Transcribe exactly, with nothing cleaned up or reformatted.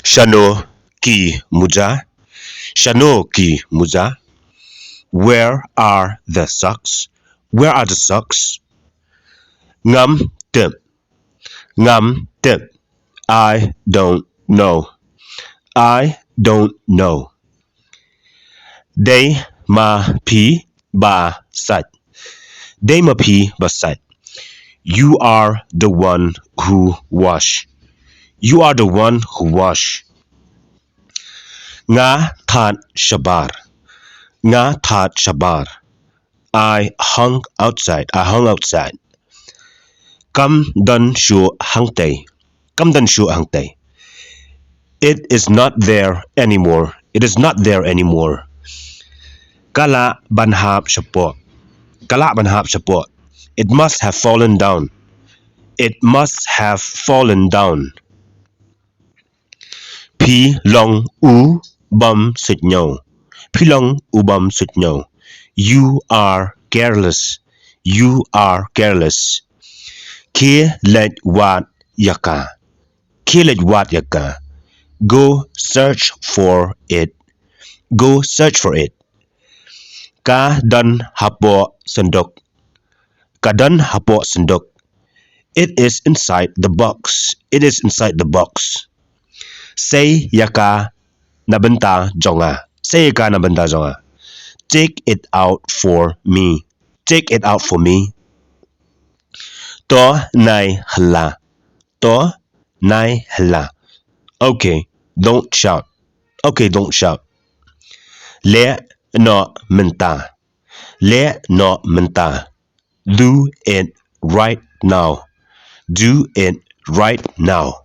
Shano ki muja? Shano ki muja? Where are the socks? Where are the socks? Ngam tip. Ngam tip. I don't know. I don't know. Dei ma phi ba sait. Dei ma phi ba sait. You are the one who wash. You are the one who wash. Nga that shabar. Nga that shabar. I hung outside. I hung outside. Kam don shuh hangtei. Kam don shuh hangtei. It is not there anymore. It is not there anymore. Ka lah ban hap shapoh. Ka lah ban hap shapoh. It must have fallen down. It must have fallen down. Phi long u bym suidñiew. Phi long u bym suidñiew. You are careless. You are careless. Khie leit wad ïa ka. Khie leit wad ïa ka. Go search for it. Go search for it. Ka don hapoh synduk. Ka don hapoh synduk. It is inside the box. It is inside the box. Sei ïa ka na bynta jong nga. Sei ïa ka na bynta jong nga. Take it out for me. Take it out for me. To nai hylla. To nai hylla. Okay, don't shout. Okay, don't shout. Leh noh mynta. Leh noh mynta. Do it right now. Do it right now.